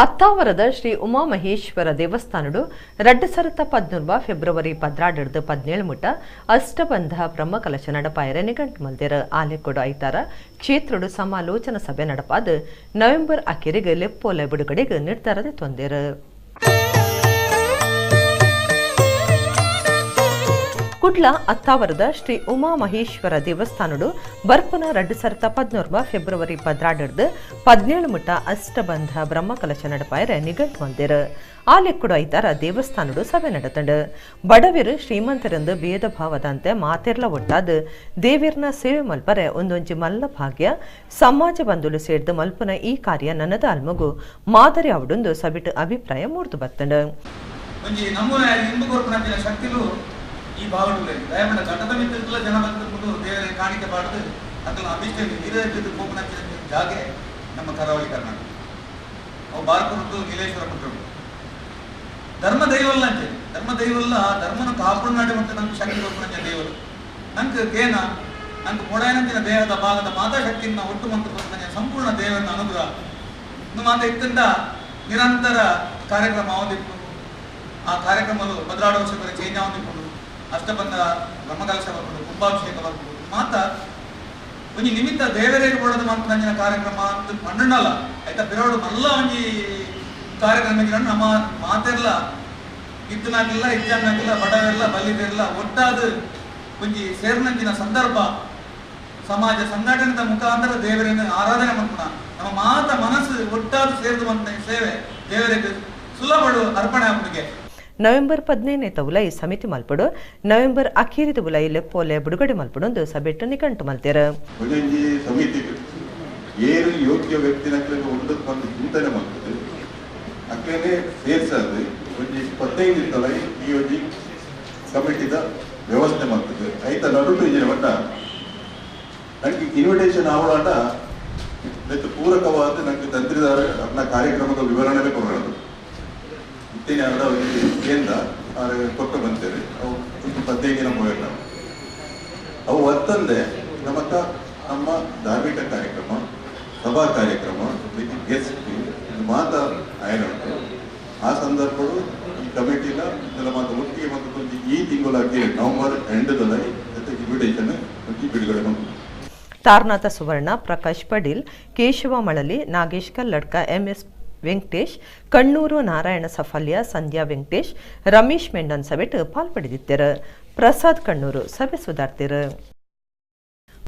ಅತ್ತಾವರದ ಶ್ರೀ ಉಮಾಮಹೇಶ್ವರ ದೇವಸ್ಥಾನಡು 2014 ಫೆಬ್ರವರಿ 12 17 ಮುಟ ಅಷ್ಟಬಂಧ ಬ್ರಹ್ಮಕಲಶ ನಡಪಾಯರೆ ನಿಘಂಟು ಮಲ್ದೆರ್. ಆಲೆಕೊಡು ಐತಾರ ಕ್ಷೇತ್ರಡು ಸಮಾಲೋಚನಾ ಸಭೆ ನಡಪಾದ ನವೆಂಬರ್ ಅಖೀರಿಗೆ ಲೆಪ್ಪೋಲೆ ಬಿಡುಗಡೆಗೆ ನಿರ್ಧಾರ ತೊಂದೆರ್. ಕುಡ್ಲ ಅತ್ತಾವರದ ಶ್ರೀ ಉಮಾಮಹೇಶ್ವರ ದೇವಸ್ಥಾನಡು ಬರ್ಪನ 2014 ಫೆಬ್ರವರಿ 12 17 ಮುಟ ಅಷ್ಟಬಂಧ ಬ್ರಹ್ಮಕಲಶ ನಡಪಾಯರೆ ನಿಘಂಟು ಮಲ್ದೆರ್. ಆಲೆಕ್ಕುಡು ಐತಾರ ದೇವಸ್ಥಾನಡು ಸಭೆ ನಡೆತಂಡು. ಬಡವಿರು ಶ್ರೀಮಂತರೆಂದು ಭೇದ ಭಾವದಂತೆ ಮಾತೆರ್ಲ ಒಟ್ಟಾದ ದೇವಿರ್ನ ಸೇವೆ ಮಲ್ಪರೆ ಒಂದೊಂಜಿ ಮಲ್ಲ ಭಾಗ್ಯ ಸಮಾಜ ಬಂಧುಲು ಸೇರ್ದು ಮಲ್ಪನ ಈ ಕಾರ್ಯ ನನ್ನದ ಅಲ್ಮಗು ಮಾದರಿ ಅವಡೊಂದು ಸಬಿಟ್ಟು ಅಭಿಪ್ರಾಯ ಮೂರ್ತು ಬತ್ತಂಡು. ಈ ಬಾವಟುಗಳು ದಯಮಂಡ ಘಟದ ಮಿತ್ರಲ್ಲ ಜನ ಬಂದು ದೇವರ ಕಾಣಿಕೆ ಬಾಡದು ಅದನ್ನು ಅಭಿಷ್ಟ ನೀರ ಕೋಪನ ಜಾಗೆ ನಮ್ಮ ಕರಾವಳಿ ಕರ್ನಾಟಕ. ಅವು ಬಾರ್ಕುರ್ದು ನೀಲೇಶ್ವರ ಪಟ್ಟರು ಧರ್ಮ ದೈವಲ್ಲ ಅಂತೆ. ಧರ್ಮ ದೈವಲ್ಲ, ಧರ್ಮನ ಕಾಪುನಾಡಿ ಮತ್ತು ನಂಗೆ ಶಕ್ತಿ ಕೊಪ್ಪನಂಚೆ ದೇವರು ನಂಗೆ ಕೇನ ನಂಗೆ ಮೊಡಾಯನಂಚಿನ ದೇಹದ ಭಾಗದ ಮಾತಾ ಶಕ್ತಿನ ಒಟ್ಟು ಮಂತ್ರ ಕೊಪ್ಪನಂಚೆ ಸಂಪೂರ್ಣ ದೇವರನ್ನ ಅನುಗ್ರಹ ಇನ್ನು ಮಾತ ಇತ್ತಿಂದ ನಿರಂತರ ಕಾರ್ಯಕ್ರಮ ಅವಧಿಪ್ಪು. ಆ ಕಾರ್ಯಕ್ರಮಗಳು 12 ವರ್ಷಗಳ ಚೇಂಜ್ ಅವಧಿಪ್ಪು. ಅಷ್ಟಬಂಧ ಬ್ರಹ್ಮಕಲಶ ಬರ್ಬೋದು, ಕುಂಭಾಭಿಷೇಕ ಬರ್ಬೋದು. ಮಾತ ಒಂಜಿ ನಿಮಿತ್ತ ದೇವರಿಗೆ ಕೊಡೋದು ಮಾತ್ರ ಕಾರ್ಯಕ್ರಮ ಅಂತ ಪಂಡಲ್ಲ ಆಯ್ತಾ. ಬಿರೋಡು ಮಲ್ಲ ಒಂಜಿ ಕಾರ್ಯಕ್ರಮ ನಮ್ಮ ಮಾತೆಲ್ಲ ಇತ್ತನಾಗಿಲ್ಲ ಇಜ್ಜಾನಾಗಿಲ್ಲ ಬಡವೆಲ್ಲ ಬಲ್ಲಿದೆಲ್ಲ ಒಟ್ಟಾದ ಒಂಜಿ ಸೇರ್ನಂಚಿನ ಸಂದರ್ಭ ಸಮಾಜ ಸಂಘಟನೆದ ಮುಖಾಂತರ ದೇವರನ್ನು ಆರಾಧನೆ ಮಾಡ್ಕೊಣ ನಮ್ಮ ಮಾತ ಮನಸ್ಸು ಒಟ್ಟಾದ ಸೇರಿದ ಸೇವೆ ದೇವರಿಗೆ ಸುಲಭಡು ಅರ್ಪಣೆ ಆಗ್ಬಿಟ್ಟಿಗೆ. ನವೆಂಬರ್ 15 ತವುಲೈ ಸಮಿತಿ ಮಲ್ಪಡು ನವೆಂಬರ್ ಅಖೀರಿದ ಉಲೈ ಲೆಪ್ಪೋಲೆ ಬಿಡುಗಡೆ ಮಲ್ಪಡೊಂದು ಸಭೆಟ್ಟು ನಿಘಂಟು ಮಲ್ತೇರು. ಸಮಿತಿ ಏನು ಯೋಗ್ಯ ವ್ಯಕ್ತಿನ ಒಂದು ಚಿಂತನೆ ಮಾಡ್ತದೆ ಅಕ್ಕೇನೆ ಸೇರ್ಸದೆ ಒಂಜಿ 15 ತಲೈ ಈ ಒಂಜಿ ಕಮಿಟಿದ ವ್ಯವಸ್ಥೆ ಮಾಡ್ತದೆ. ಐತ ನಡುಟು ಇಂಜಿನ ಬಟ್ಟ ನನಗೆ ಇನ್ವಿಟೇಷನ್ ಆವಳಾಟ ಮತ್ತು ಪೂರಕವಾದ ನನಗೆ ತಂತ್ರಿದಾರ ಅದನ್ನ ಕಾರ್ಯಕ್ರಮದ ವಿವರಣೆ ಕೊಡೋದು ಇತ್ತೇನೆ ಕೇಂದ್ರ ಕೊಟ್ಟು ಬಂತೇವೆ. ಅವು 15 ದಿನ ಹೋಗಿಲ್ಲ. ಅವು ಒತ್ತಂದೆ ನಮ್ಮತ್ತ ನಮ್ಮ ಧಾರ್ಮಿಕ ಕಾರ್ಯಕ್ರಮ, ಸಭಾ ಕಾರ್ಯಕ್ರಮ, ಗೆಸ್ಟ್ ಮಾತ ಆಯನ ಉಂಟು. ಆ ಸಂದರ್ಭಗಳು ಈ ಕಮಿಟಿನ ಇದೆಲ್ಲ ಮಾತು ಒಟ್ಟಿಗೆ ಮತ್ತು ಈ ತಿಂಗಳಾಗಿ ನವೆಂಬರ್ ಎಂಡದಲ್ಲಿ ಇನ್ವಿಟೇಷನ್ ಬಿಡುಗಡೆ ಉಂಟು. ತಾರನಾಥ ಸುವರ್ಣ, ಪ್ರಕಾಶ್ ಪಡೀಲ್, ಕೇಶವ ಮಳಲಿ, ನಾಗೇಶ್ ಕಲ್ಲಡ್ಕ, ಎಂಎಸ್ ವೆಂಕಟೇಶ್, ಕಣ್ಣೂರು ನಾರಾಯಣ ಸಫಲ್ಯ, ಸಂಧ್ಯಾ ವೆಂಕಟೇಶ್, ರಮೇಶ್ ಮೆಂಡನ್ ಸಭೆಟ್ ಪಾಲ್ಪಡೆದಿದ್ದರು. ಪ್ರಸಾದ್ ಕಣ್ಣೂರು ಸಭೆ ಸುಧಾರ್ತಿರು.